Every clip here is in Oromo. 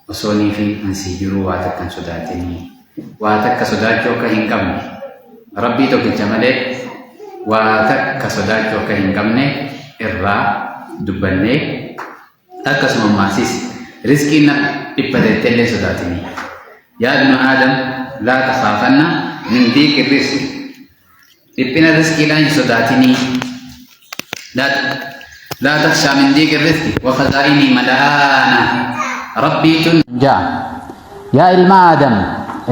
Osoonii fi an sii jiruu waa takka hin sodaatinii. Waa takka sodaachuu akka hin qabne, Rabbii tokkicha malee waa takka sodaachuu akka hin qabne irraa dubbannee, akkasuma ammaasiis rizqiin na dhiphate jetteellee hin sodaatinii. Yaa ibnu Aadam laa takhaafanna min diiqi rizqi. Dhiphina rizqiidhaan hin sodaatinii. Laa takhshaa min diiqi rizqi wa khazaa'inii mal'aana. Rabbiitun Ja'a. Yaa ilma Aadam,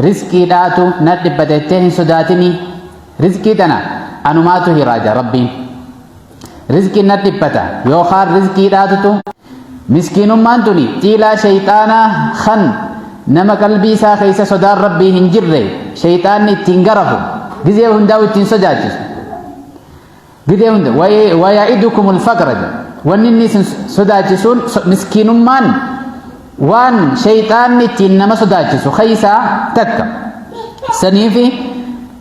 rizqiidhaatu na dhiphate jettee hin sodaatinii. Rizqii tana anumaatu hiraa ja'a Rabbiin. Rizqiin na dhiphata yookaan rizqiidhaatutu miskiinummaan tuni xiilaa sheyxaanaa kan nama qalbii isaa keessa sodaan Rabbii hin jirre sheyxaanni ittiin garafu gizee hundaa'u ittiin sodaachisu. Gizee hunda waya'idukumul faqra jedha. Wanni inni isin sodaachisuun miskiinummaan waan sheyxaanni ittiin nama sodaachisu keessaa takka. Saniifi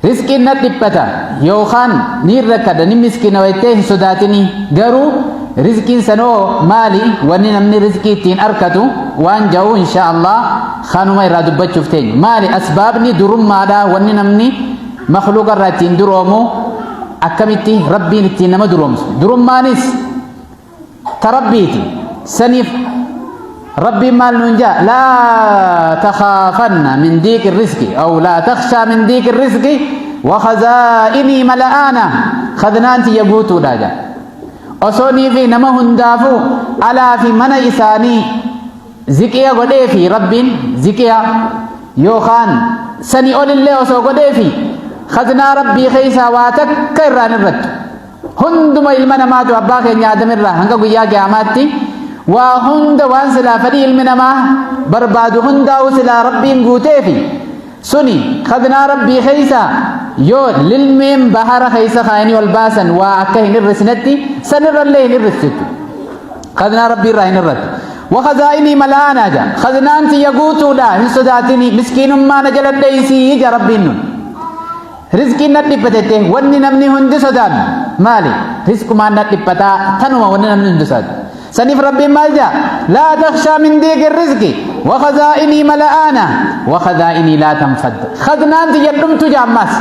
Rizqiin na dhiphata yookaan niin rakkadha ni miskiina jettee hin sodaatinii garuu rizqiin sanoo maali wanni namni rizqii ittiin arkatu waan ja'u insha Allah kanuma irraa dubbachuuf teenya maali asbaabni durummaadha wanni namni makluuqa irraa ittiin duroomu akkamitti rabbiin ittiin nama duroomsu durummaanis ta rabbiiti saniif rabbiin maal nuun jaa laa takhaafanna min diiqi riski aw laa takhshaa min diiqi riski wa khazaa'inii mala'aana khadnaan tiyya guutuudha jaa osoo nii fi nama hundaafuu alaa fi mana isaanii ziqiya godhee fi rabbiin ziqiya yookaan sani olillee osoo godhee fi khaznaa rabbii keessaa waa takka irraan irrattu Hunduma ilma namaatu abbaa keenya Aadam irraa hanga guyyaa qiyaamaatti waa hunda waan silaa fedhii ilmi namaa barbaadu hundaa'u silaa Rabbiin guuteefi suni kaznaa Rabbii keessa yoo lilmeen bahara keessa kaayanii ol baasan waa akka hin hir'isnetti sanirrallee hin hir'istu jechuudha. Kaznaa Rabbii irraa hin hir'attu. Wakazaa'inii mal'aanaa jaa. Kaznaan tiyya guutuudha hin sodaatini miskiinummaa na jala dheeysii jaa Rabbiin nun. Rizqiin na dhiphatette wanni namni hundi sodaatu maali? Rizqumaan na dhiphataa tanuma wanni namni hundi sodaatu. Saniif Rabbiin maal jaa? Laa takhshaa min diiqi rizqi wa khazaa'inii mala'aana wa khazaa'inii laa tanfad. Khaznaan tiyya dhumtu jaa ammaas.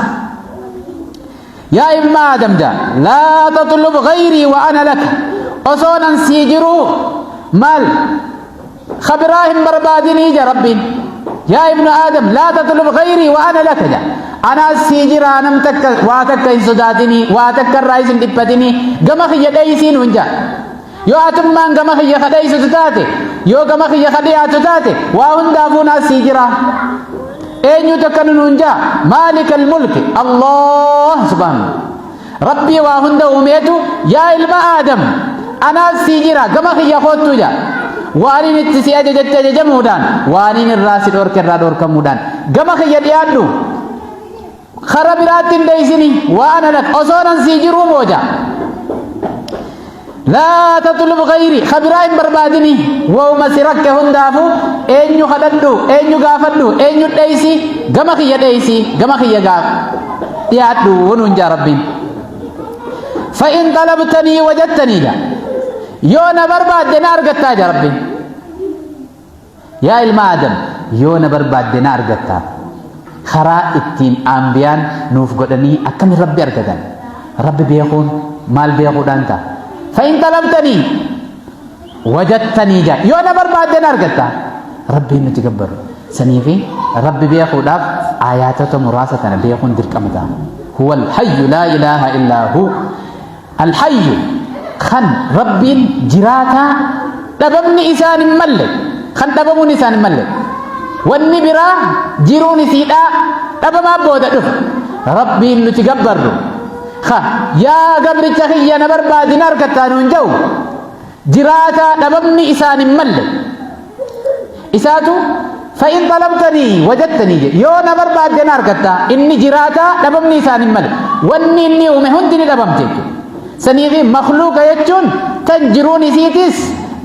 Yaa ilma Aadam jaa laa tatlub ghayrii wa ana laka. Osoo nan sii jiruu maal? Ka biraa hin barbaadinii ja Rabbiin. Yaa ibnu Aadam laa tatlub ghayrii wa ana laka ja. Anaas sii jiraa nam takka waa takka hin sodaatinii waa takka irraayis hin dhiphatinii gama kiyya dheeysii nuun ja. Yoo atummaan gama kiyya ka dheeysitu taate yoo gama kiyya ka dhiyaatu taate waa hundaafuu naas sii jiraa. Eenyutu akkana nuun jaa maalikal mulki Allah subhaanahu Rabbii waa hunda uumeetu yaa ilma Aadam anaas sii jira gama kiyya koottuu jedha. Waaniin itti si ajajetti ajajamuudhaan waaniin irraa si dhoorke irraa dhoorkamuudhaan gama kiyya dhiyaadhu kara biraatti hin dheeysini waa ana lak osoo nan sii jiruu mooja. Laa tatlub gayri ka biraa hin barbaadini wauma si rakke hundaafu eenyu kadhadhu eenyu gaafadhu eenyu dheeysi gama kiyya dheeysi gama kiyya gaaf dhiyaadhu nuun jaa rabbiin. Fa'in xalabtanii wajattanii jaa yoo na barbaadde na argattaa jaa rabbiin. Yaa ilma Aadam yoo na barbaadde na argatta. Karaa ittiin Anbiyaan nuuf godhanii akkamiin Rabbi argatan? Rabbi beekuun maal beekuudhaan ta'a? Fa'in xalabtanii wajattanii jaa yoo na barbaadde na argatta. Rabbiin nuti gabbaru. Saniifi Rabbi beekuudhaaf aayaatota muraasa tana beekuun dirqama ta'a. Huwal hayyu laa ilaaha illaa hu. Al-Hayyu, kan Rabbiin jiraataa dhabamni isaan hin malle, kan dhabamuun isaan hin malle. Wanni biraa jiruun isiidhaa dhabamaa booda dhufa. Rabbiin nuti gabbarru, ka yaa gabricha kiyya na barbaadi na argattaa nuun jedhu, jiraataa dhabamni isaan hin malle. Isaatu fa'in xalabtanii wajattanii jedhe yoo na barbaadde na argatta inni jiraataa dhabamni isaan hin male wanni inni uume hundi ni dhabamte jechuudha. Saniifi makluuqa jechuun tan jiruun isiitis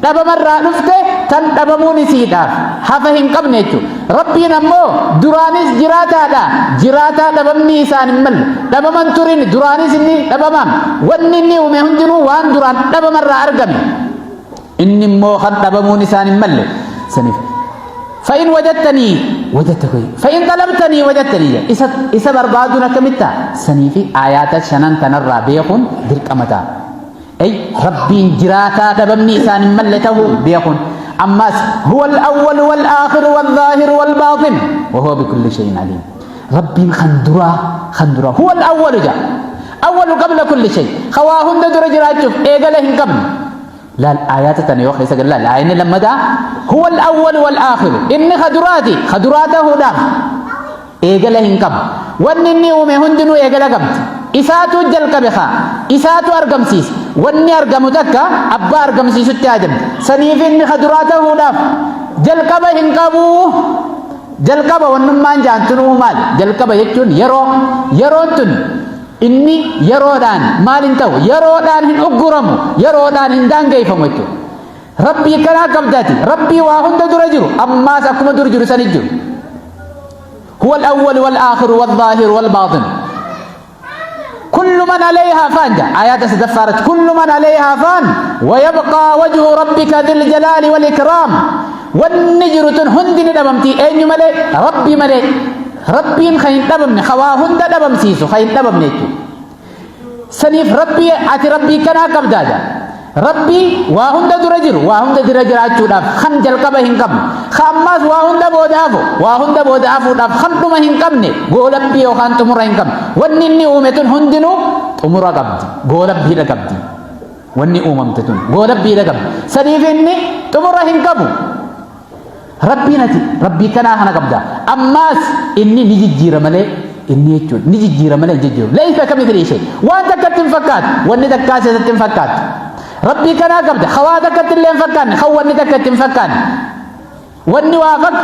dhabamarraa dhufte tan dhabamuun isiidhaaf hafa hin qabne jechuudha. Rabbiin ammoo duraanis jiraataadha jiraataa dhabamni isaan hin malle dhabaman turin duraanis inni dhabamaam wanni inni uume hundinuu waan duraan dhabamarraa argame. Inni immoo kan dhabamuun isaan hin malle. Saniif. فإن وجدتني وجدتك فإن طلبتني وجدتني إسا إسا بربادون كمتا سني في آيات شنان تنرى بيخون درقمتا أي ربي جراتا دبمني إسان ملته بيخون أماس هو الأول والآخر والظاهر والباطن وهو بكل شيء عليم. ربي خندرا خندرا هو الأول جاء أول قبل كل شيء خواهن در جراجف إيقلهن قبل لا الآيات تنيوخ ليس قال لا الآية لما دا هو الأول والآخر إن خدراتي خدراته دام إيقلهن قبل وإنني أمي هندنو إيقل قبل إساتو جلق بخا إساتو أرقمسيس وإني أرقم تكا أبا أرقمسيس التاجم سنيف إني خدراته دام جلق بهن قبو jalqaba wannummaan jaantunuu maal jalqaba jechuun yeroo yeroon tun inni yeroodhaan maal hin ta'u yeroodhaan hin ugguramu yeroodhaan hin daangeffamu jechuudha. Rabbii kanaa qabdaati rabbii waa hunda dura jiru ammaas akkuma dur jiru san jiru. هو الأول والآخر والظاهر والباطن كل من عليها فان آيات سدفارت كل من عليها فان ويبقى وجه ربك ذي الجلال والإكرام والنجر هند ندبمتي أين ملي ربي ملي ربي خين دبمني خوا هند دبم سيسو خين دبمني سنيف ربي أتي ربي كنا قبدادا ربي وهند درجر وهند درجر أجوداف خن جلقبه هنقم خماس وهند بودافو وهند بودافو داف خن دم هنقمني غولبي وخان تمر هنقم ونني أومتن هندنو تمر قبد غولبي لقبدي وني أوممتن غولبي لقبد سنيف إني تمر هنقمو ربي نتي ربي كنا هنا قبدا أماس إني نجي ملي إني يجون نجي ملي جيجير ليس كمثله شيء وأنت كتن فكات وأنت كاسة فكات ربي كنا قبدا خواتك اللي فكان خواني تكتن فكان واني وافق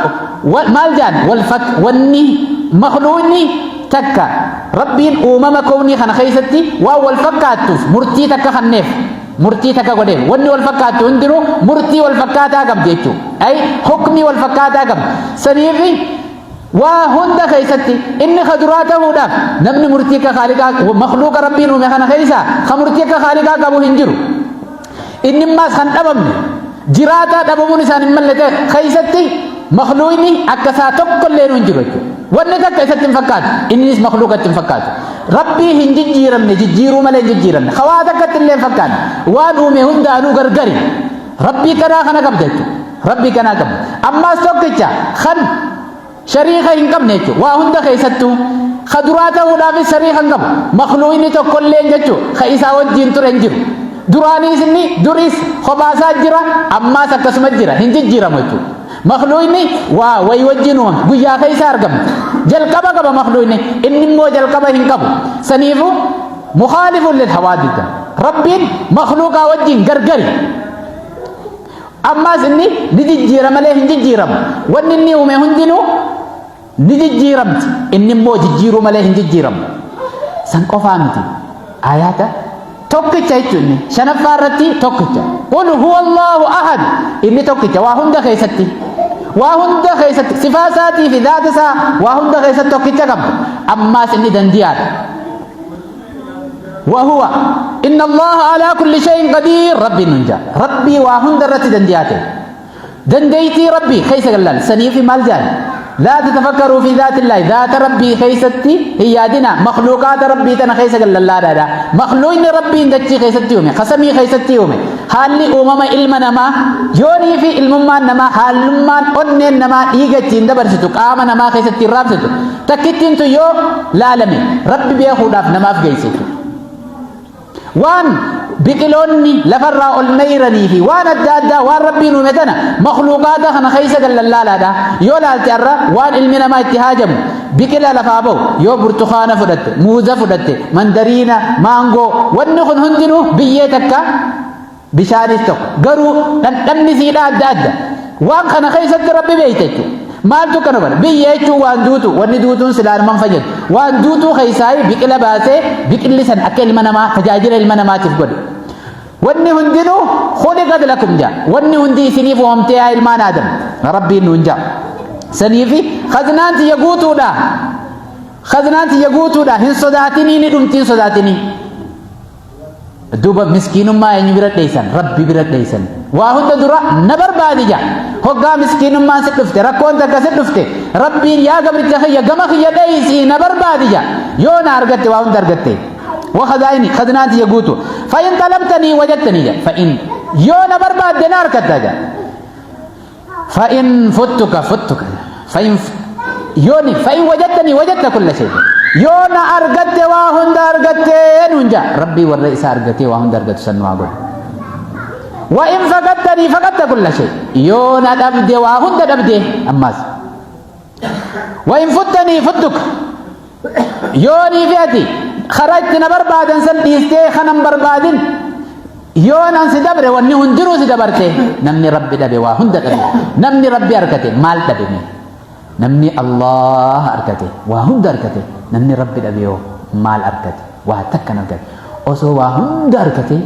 مالجان والفك واني مخلوني تكا ربي أمم كوني خنا خيستي واول فكاتوف مرتي تكا خنيف مرتي تكا قديم واني والفكات هندرو مرتي والفكات أقب ديتو أي حكمي والفكات أقب سنيفي وهند خيستي إن خدراته داف نبني مرتي كخالقا مخلوق ربي نومي خنا خيسا خمرتي كخالقا قبو هنجرو إن ما خن أبمني جراتا أبموني سان ملته خيستي مخلوقني أكسا تقل لين هنجرو واني تكا إسات فكات إني مخلوقة فكات ربي هنجيرمني جيرو ملي جيرمني خواتك اللي فكان وان أمي هند أنو غرغري ربي كنا خنا قبضت ربي كنا قبض أما سوكتشا خن شريخة هنقم نيتو وهند خيستو خدراته لا في شريخة هنقم مخلوقني تقل لين جتو خيسا وجين ترنجر دراني سني دريس خباسا جرا أما سكسم جرا هنجيرم جتو مخلوقني وا ويوجنون غيا خيسا أرقم جلقبا قبا مخلوقني إني مو جلقبا هنقب سنيفو مخالف للحوادث رب مخلوق وجين غرغري أما سني نجيرم ملي هنجيرم ونني ومي هندنو نجيرم إني مو جيرو ملي هنجيرم سنقفامتي آيات tokkicha jechuun shanaffaa irratti tokkicha qul huwa allahu ahad inni tokkicha waa hunda keessatti waa hunda keessatti sifaa isaatii fi zaata isaa waa hunda keessatti tokkicha qaba ammaas inni dandiyaadha وهو إن الله على كل شيء قدير ربي ننجا ربي وهند الرتي دندياته دنديتي ربي خيس قلال سنيفي مالجان لا تتفكروا في ذات الله ذات ربي خيستي هي دنا مخلوقات ربي تنا خيس قال لا لا لا مخلوق ربي اندتي خيستي يومي خسمي خيستي يومي حالي أمم علم نما يوني في علم ما نما حال ما أنن نما إيجتي اندبرستو قام نما خيستي رابستو تكتين تو يو لا لمي ربي بيخود أف نما في جيستو وان بقلوني لفرا الميرني في وان الدادا وان ربي نومتنا مخلوقات خنا خيسة لا لا لا يو لا ترى وان علمنا ما اتهاجم بقلا لفابو يو برتقانة فدت موزة فدت مندرينا مانغو ونخن هندنو بيتك بشارستك قرو لن سيدا الدادا وان خنا خيسة ربي بيتك maaltu kana bara biyya jechuun waan duutu wanni duutuun silaan man fayyadu waan duutuu keessaayii biqila baasee biqilli san akka ilma namaa tajaajila ilma namaatiif godhe wanni hundinuu khuliqat lakum jaa wanni hundi isiniif uumamtee yaa ilmaan aadam rabbiin nuun jaa saniifi khaznaan tiyya guutuudha khaznaan tiyya guutuudha hin sodaatinii ni dhumti hin sodaatinii. Duuba miskiinummaa eenyu bira dheeysan? Rabbi bira dheeysan. Waa hunda dura na barbaadi ja. Hoggaa miskiinummaan si dhufte, rakkoon takka si dhufte, Rabbiin yaa gabricha kiyya gama kiyya dheeysii na barbaadi ja. Yoo na argatte waa hunda argatte. Wa khazaa'ini khazinaan tiyya guutu. Fa in xalabtanii wajattanii ja. Fa in yoo na barbaadde na argatta ja. Fa in futtuka futtuka. Fa in yooni fa in wajattanii wajatta kulla shay. Yoo na argatte waa hunda argatte nuun jaa. Rabbii warra isa argatee waa hunda argatu san nu haa godhu. Wa in faqattanii faqatta kulla shay. Yoo na dhabde waa hunda dhabde ammaas. Wa in futtanii futtuka. Yoonii fi ati karaa itti na barbaadan san dhiistee kanan barbaadin yoon an si dabre wanni hundinuu si dabarte. Namni Rabbi dhabe waa hunda dhabe. Namni Rabbi argate maal dhabe mee? Namni Allah argate waa hunda argate. Namni Rabbi dhabe yoo maal argate? Waa takkan argate. Osoo waa hunda argate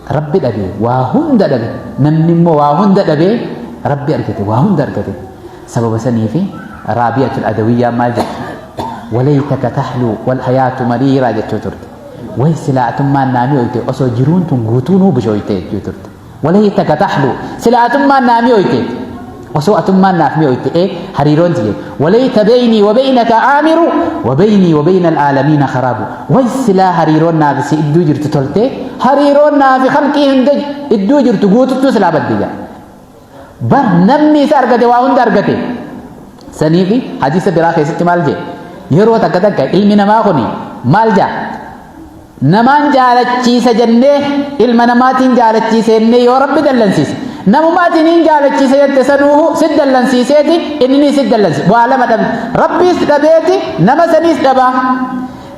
Rabbi dhabe waa hunda dhabe. Namni immoo waa hunda dhabe Rabbi argate waa hunda argate. Sababa saniifi Raabi'atul Adawiyyaa maal jette? Walaytaka tahluu wal hayaatu mariiraa jechuu turte. Way silaa atummaan naa mi'ooyte osoo jiruun tun guutuunuu bishooyte jechuu turte. Walaytaka tahluu silaa atummaan naa mi'ooyte osoo atummaan naaf mi'ooyte ee hariiroon tiyye. Walayta beynii wa beynaka aamiru wa beynii wa beyna alaalamiina kharaabu. Way silaa hariiroon naaf si idduu jirtu toltee hariiroon naafi khalqii hunda idduu jirtu guututtuu silaa badde jedha. Bar namni isa argate waa hunda argate. Saniifi hadiisa biraa keessatti maal jedhe? Yeroo takka takka ilmi namaa kun maal jedha? Namaan jaalachiisa jennee ilma namaatiin jaalachiisa jennee yoo Rabbi dallansiise. Namumaatiin hin jaalachiisa jette sanuuhu sit dallansiiseeti inni sit dallansiise. Waa lama dhabe. Rabbiis dhabeeti nama saniis dhabaa.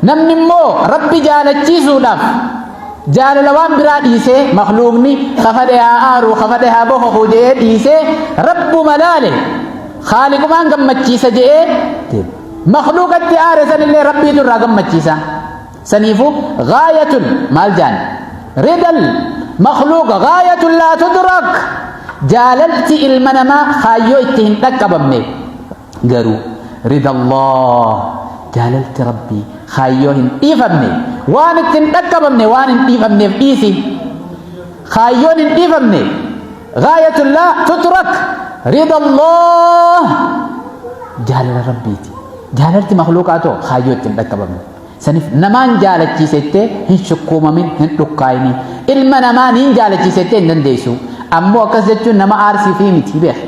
Namni immoo Rabbi jaalachiisuudhaaf jaalala waan biraa dhiisee makhluuqni kafadhe haa aaru kafadhe haa bohohu jedhee dhiisee Rabbuma laale khaaliqumaan gammachiisa jedhee deema. Makhluuqatti aare sanillee Rabbiitu irraa gammachiisa. Saniifuu ghaayatun maal jaan ridal makhluuqa ghaayatun laa tudrak, jaalalti ilma namaa kaayyoo itti hin dhaqqabamne. Garuu rida Allah, jaalalti Rabbii kaayyoo hin dhiifamne, waan itti hin dhaqqabamne, waan hin dhiifamneef dhiisi. Kaayyoon hin dhiifamne, ghaayatun laa tutrak, rida Allah, jaalala Rabbiiti. Jaalalti makhluuqaa too kaayyoo itti hin dhaqqabamne. Saniif namaan jaalachiisettee hin shukkuumamin, hin dhukkaayini. Ilma namaa niin jaalachiisettee hin dandeessu. Ammoo akkas jechuun nama aarsii fi miti beeka.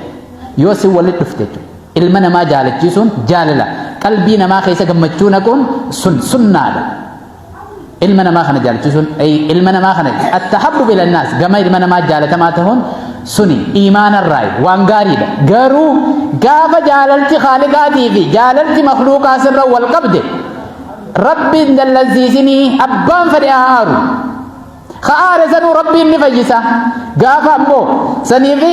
Yoo si walitti dhufte jechuudha. Ilma namaa jaalachiisuun jaalala. Qalbii namaa keessa gammachuu naquun sun sunnaadha. Ilma namaa kana jaalachiisuun ilma namaa kana attahabbub ila naas, gama ilma namaa jaalatamaa ta'uun suni iimaanarraayi, waan gaariidha. Garuu gaafa jaalalti khaaliqaatii fi jaalalti makhluuqaa sirra wal qabde, Rabbiin dallansiisinii, abbaan fedhe haa aaru. Ka aare sanuu Rabbiin ni fayyisa. Gaafa ammoo saniifi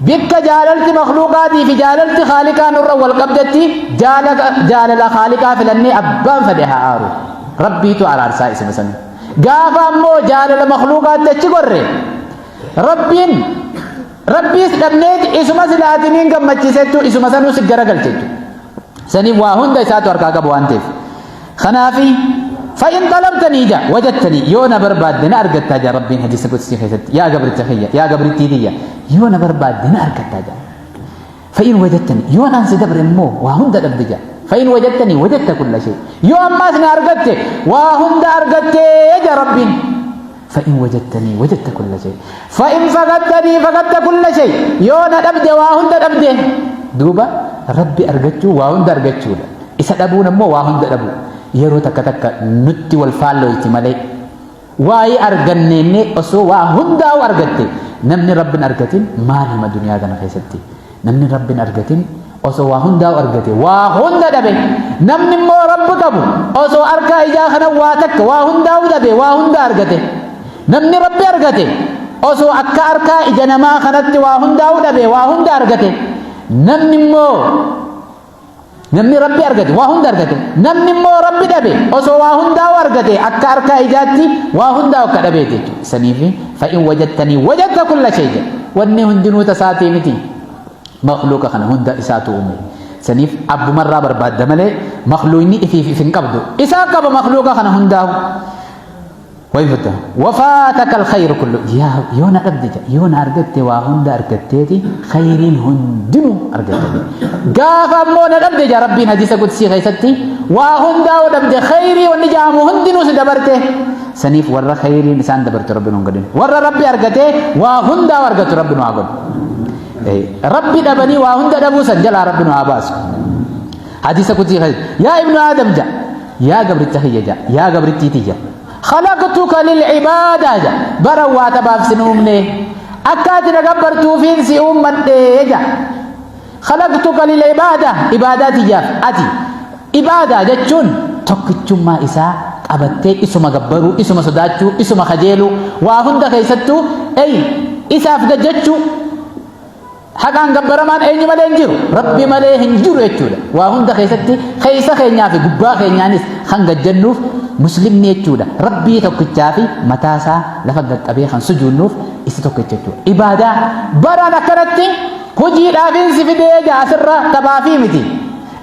bikka jaalalti makhluuqaatii fi jaalalti khaaliqaa nurra wal qabdetti jaalala khaaliqaa filannee abbaan fedhe haa aaru. Rabbiitu araarsaa isuma sanii. Gaafa ammoo jaalala makhluuqaatti achi gorre, Rabbiin Rabbiis dhabneeti isuma silaatiniin gammachiisettu isuma sanuu si garagalche jechuudha. Saniif waa hunda isaatu harkaa qabu waan ta'eef. Kanaafi fa'in xalabtanii ja wajattanii, yoo na barbaadde na argattaa ja Rabbiin hadiisa qudsii keessatti. Yaa gabricha kiyya, yaa gabrittii tiyya, yoo na barbaadde na argattaa ja. Fa'in wajattanii, yoo naan si dabre immoo waa hunda dhabde ja. Fa'in wajattanii wajatta kulla shay, yoo ammaas na argatte waa hunda argattee ja Rabbiin. Fa'in wajattanii wajatta kulla shay, fa'in faqattanii faqatta kulla shay, yoo na dhabde waa hunda dhabde. Duuba Rabbi argachuu waa hunda argachuudha. Isa dhabuun ammoo waa hunda dhabuu. Yeroo takka takka nutti wal faallooyti malee waa'ee arganneenne osoo waa hundaa'u argatte, namni Rabbin argatin maal hima duniyaa kana keessatti? Namni Rabbin argatin osoo waa hundaa'u argate waa hunda dhabe. Namni immoo Rabbi qabu osoo harkaa ijaa kana waa takka waa hundaa'u dhabe waa hunda argate. Namni Rabbi argate osoo akka harkaa ija namaa kanatti waa hundaa'u dhabe waa hunda argate. Namni immoo namni Rabbi argate waa hunda argate. Namni immoo Rabbi dhabe osoo waa hundaa'u argate akka harkaa ijaatti waa hundaa'u akka dhabeeti jechuudha. Saniifi fa'in wajattanii wajatta kulla shay jedha. Wanni hundinuu tasaatii miti. Makhluuqa kana hunda isaatu uume. Saniif abbumarraa barbaadda malee makhluuqni ifiif if hin qabdu. Isaa qaba makhluuqa kana hundaa'u. Wayfata wafaataka alkhayru kullu, yaa yoo na dhabde jedha, yoo na argatte waa hunda argatteeti, khayriin hundinuu argatte. Gaafa ammoo na dhabde jedha Rabbiin hadiisa qudsii keessatti, waa hundaa yoo dhabde khayrii wanni jedhamu hundinuu si dabarte. Saniif warra khayriin isaan dabarte Rabbi nu hin godhin. Warra Rabbi argatee waa hundaa argatu Rabbi nu haa godhu. Rabbi dhabanii waa hunda dhabuu san jalaa Rabbi nu haa baasu. Hadiisa qudsii keessatti, yaa ibnu Aadam jedha, yaa gabricha kiyya jedha, yaa gabrittii tiyya, khalaqtuka lil'ibaadaa jedha, bara waa taphaaf sin uumne, akka ati na gabbartuufiin si uummadhe jedha. Khalaqtuka lil'ibaadaa, ibaadaa tiyyaaf ati ibaadaa jechuun tokkichummaa isaa qabattee isuma gabbaruu, isuma sodaachuu, isuma kajeeluu, waa hunda keessattuu ey isaaf gajjachuu. Haqaan gabbaramaan eenyu malee hin jiru? Rabbi malee hin jiru jechuudha. Waa hunda keessatti keessa keenyaa fi gubbaa keenyaanis kan gajjannuuf muslimni jechuudha. Rabbii tokkichaa fi mataasaa lafa qaqqabee kan sujuunnuuf isa tokkicha jechuudha. Ibaadaa baraan akkanatti hojiidhaafin si fidee jaa, asirra taphaafii miti.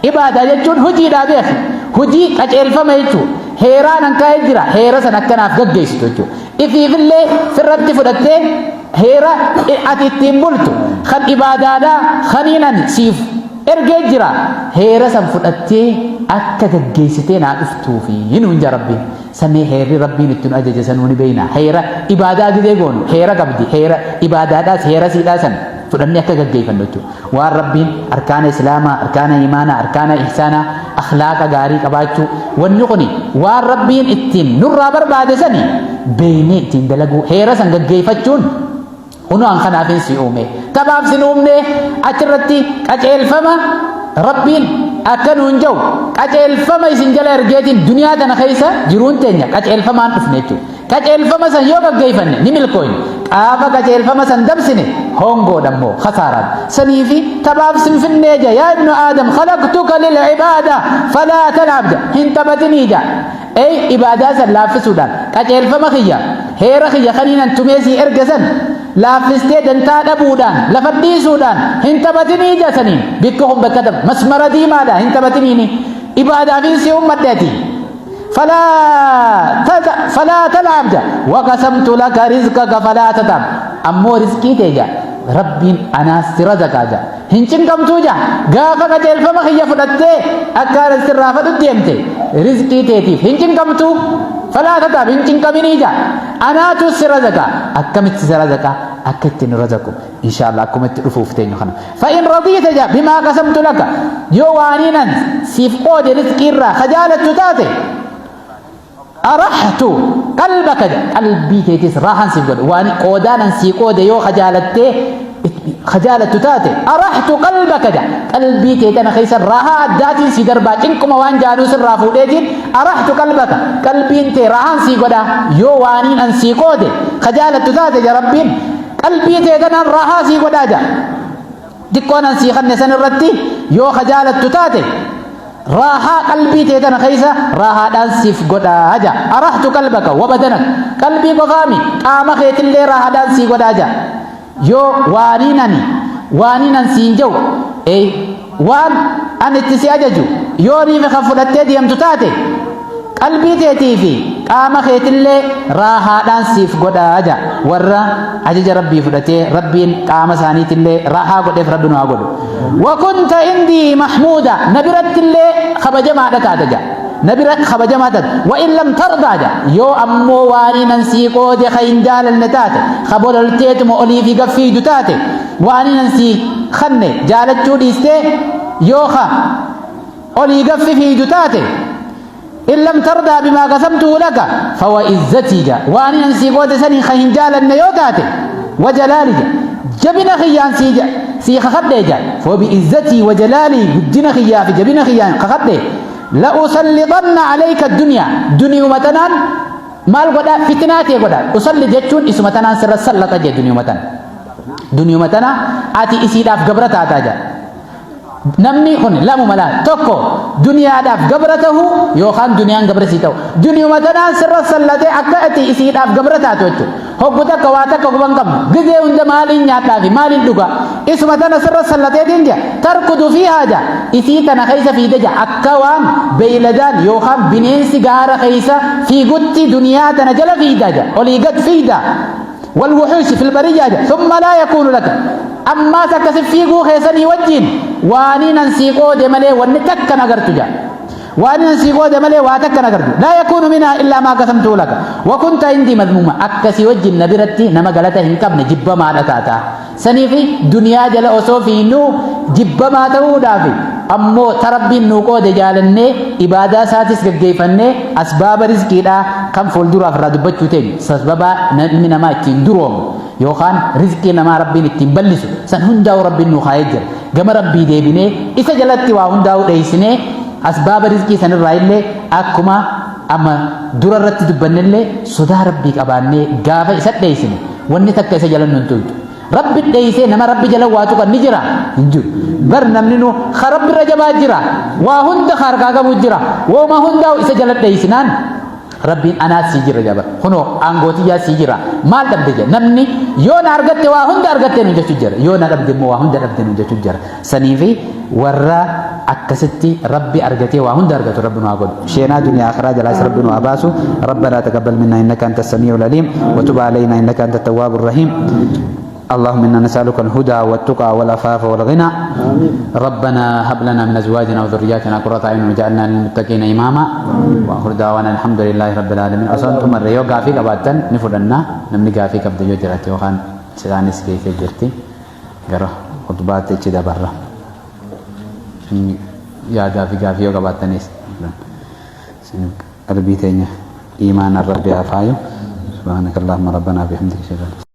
Ibaadaa jechuun hojiidhaa beeki. Hojii qaceelfama jechuudha. Heeraan an kaa'ee jira. Heera san akkanaaf gaggeessitu jechuudha. Ifiifillee sirratti fudhattee heera ati ittiin bultu kan ibaadaadhaa kaniin ani siif ergee jira. Heera san fudhattee akka gaggeessitee naa dhuftuufi nuun jaa Rabbiin. Samee heerri Rabbiin itti nu ajaje sanuu ni beeyna. Heera ibaadaa gidee goonu heera qabdi. Heera ibaadaadhaas heera siidhaa san fudhannee akka gaggeeffannu jechuudha. Waan Rabbiin arkaana Islaamaa, arkaana iimaanaa, arkaana ihsaanaa, akhlaaqa gaarii qabaachuu, wanni kuni waan Rabbiin ittiin nurraa barbaade sani beeynee ittiin dalaguu, heera san gaggeeffachuun kunoo an kanaafin si uume. Taphaaf sin uumne. Achirratti qaceelfama Rabbiin akka nuun jedhu, qaceelfama isin jala ergeetiin duniyaa tana keessa jiruun teenya qaceelfamaan dhufne jechuudha. Qaceelfama san yoo gaggeeffanne ni milkooyne. Qaafa qaceelfama san dabsine hongoodha immoo kasaaraan. Saniifi taphaaf sin finnee ja, yaa ibnu Aadam khalaqtuka lil ibaada falaa tal'ab ja, hin taphatinii ja. Ey ibaadaa san laaffisuudhaan qaceelfama kiyya, heera kiyya kaniin an tumee sii erge san laaffistee dantaa dhabuudhaan lafa dhiisuudhaan hin taphatinii ja. Saniin bikki kun bakka masmara diimaadha, hin taphatiniini, ibaadaafin si uummadhe ati. Falaa tal'ab ja, waqasamtu laka rizqaka falaa tatab, ammoo rizqii tee ja Rabbiin anaas si razaqaa ja, hin cinqamtuu ja. Gaafa qajeelfama kiyya fudhattee akka ana sirraa fadhu deemte rizqii teetiif hin cinqamtuu, falaa tatab, hin cinqaminii ja, anaatu si razaqa. Akkamitti si razaqa? Akka itti nu razaqu inshallah akkuma itti dhufuuf teenyu kana. Fa'in radiita ja bimaa qasamtu laka, yoo waaniinan siif qoode rizqii irraa ka jaalattu taate, arahtu qalbaka ja, qalbii keetis raahan siif godhe. Waan qoodaanan sii qoode yoo ka jaalattee ka jaalattu taate, arahtu qalbaka ja, qalbii tee tana keessa raahaa addaatiin si darbaa, cinquma waan jaanuu sirraa fuudheetiin arahtu qalbaka, qalbiin tee raahan sii godha. Yoo waaniin an sii qoode ka jaalattu taate ja, Rabbiin qalbii tee tanaan raahaa sii godhaa ja. Xiqqoon an sii kanne san irratti yoo ka jaalattu taate, raahaa qalbii tee tana keessa raahaadhaan siif godhaa ja. Arahtu qalbaka wa badanak, qalbii qofaami, qaama keetillee raahaadhaan sii godhaa ja. Yoo waaniin ani waaniin an siin jedhu, ey waan an itti si ajaju yoo niifi kan fudhattee deemtu taate, qalbii teetii fi qaama keetillee raahaadhaan siif godhaa ja. Warra ajaja Rabbii fudhatee Rabbiin qaama isaaniitillee raahaa godheef Rabbi nu haa godhu. Wa kunta indii mahmuuda, na birattillee kabajamaadha taata ja, na bira kabajamaa taate. Wa in lam tardaa ja, yoo ammoo waaniin an sii qoode ka hin jaalanne taate, ka bololteetuma olii fi gaffiidu taate, waaniin an sii kanne jaalachuu dhiistee yoo ka olii gaffi fiidu taate, in lam tardaa bimaa qasamtuhu laka fawa izzatii ja, waan an sii qoode sanii ka hin jaalanne yoo taate, wa jalaali ja, jabina kiyyaan sii sii kakadhe ja, fa bi'izzatii wa jalaalii, guddina kiyyaa fi jabina kiyyaan kakadhe, la usallitanna alayka dunyaa, duniyuma tanaan maal godha, fitnaa tee godha. Usalli jechuun isuma tanaan sirra sallata jee. Duniyuma tana, duniyuma tana ati isiidhaaf gabra taataa jaa. Namni kun lamuma laal, tokko duniyaadhaaf gabra tahu yookaan duniyaan gabra sii ta'u. Duniyuma tanaan sirra sallatee akka ati isiidhaaf gabra taatu jechuudha. Hoggu takka waa takka quban qabnu. Gizee hunda maaliin nyaadhaa fi maaliin dhuga? Isuma tana sirra sallateetiin jaa. Tarkudu fiihaa jaa. Isii tana keessa fiide jaa. Akka waan beeyladaan yookaan bineensi gaara keessa fiigutti duniyaa tana jala fiida jaa. Olii gad fiida. Walwuxuushi fil bariyyaa jaa. Thumma laa yakuunu laka. Ammaas akkasi fiiguu keessanii wajjiin waaniin an sii qoode malee wanni takka hin agartu jaa. Waan inni sii qoode malee waa takka hin agartu. Laa yakuunu minhaa illaa maa qasamtuhu laka. Wa kunta indii madmuuma. Akka si wajjin na biratti nama galata hin qabne jibbamaadha taata. Saniifi duniyaa jala osoo fiiynuu jibbamaa ta'uudhaafi ammoo ta Rabbiin nuu qoode jaalannee ibaadaa isaatis gaggeeffannee asbaaba rizqiidhaa kan fuulduraaf irraa dubbachuu teenya sababa ilmi namaa ittiin duroomu yookaan rizqii namaa Rabbiin ittiin ballisu san hundaa'u Rabbiin nuu kaayee jira. Gama Rabbii deebinee isa jalatti waa hundaa'u dheeysinee asbaaba rizqii sanirraa illee akkuma amma dura irratti dubbannellee sodaa Rabbii qabaannee gaafa isa dheeysine wanni takka isa jala nun tuytu. Rabbi dheeysee nama Rabbi jala waa tuqan ni jira hin jiru. Bar namni nu ka Rabbi irra jabaa jira waa hunda ka harkaa qabu jira wooma hundaa'u isa jala dheeysinaan Rabbiin anaas sii jira jaba kunoo aangoo tiyyaa sii jira maal dhabde jedha namni yoo na argatte waa hunda argatte nu jechuu jira yoo na dhabde immoo waa hunda dhabde nu jechuu jira saniifi warra akkasitti Rabbi argatee waa hunda argatu Rabbi nu haa godhu sheenaa duniyaa akhiraa jalaas Rabbi nu haa baasu. ربنا تقبل منا إنك أنت السميع العليم وتب علينا إنك أنت التواب الرحيم. اللهم إنا نسألك الهدى والتقى والعفاف والغنى. ربنا هب لنا من أزواجنا وذرياتنا قرة أعين واجعلنا للمتقين إماما. وآخر دعوانا الحمد لله رب العالمين. Osoo marre yoo gaafii qabaattan ni fudhanna. Namni gaafii qabdu yoo jiraate yookaan sidaanis keessa jirti gara khutbaatti ichi dabarra. Yaadaa fi gaafii yoo qabaattanis qalbii teenya iimaanaan Rabbi haa faayu. سبحانك اللهم ربنا بحمدك.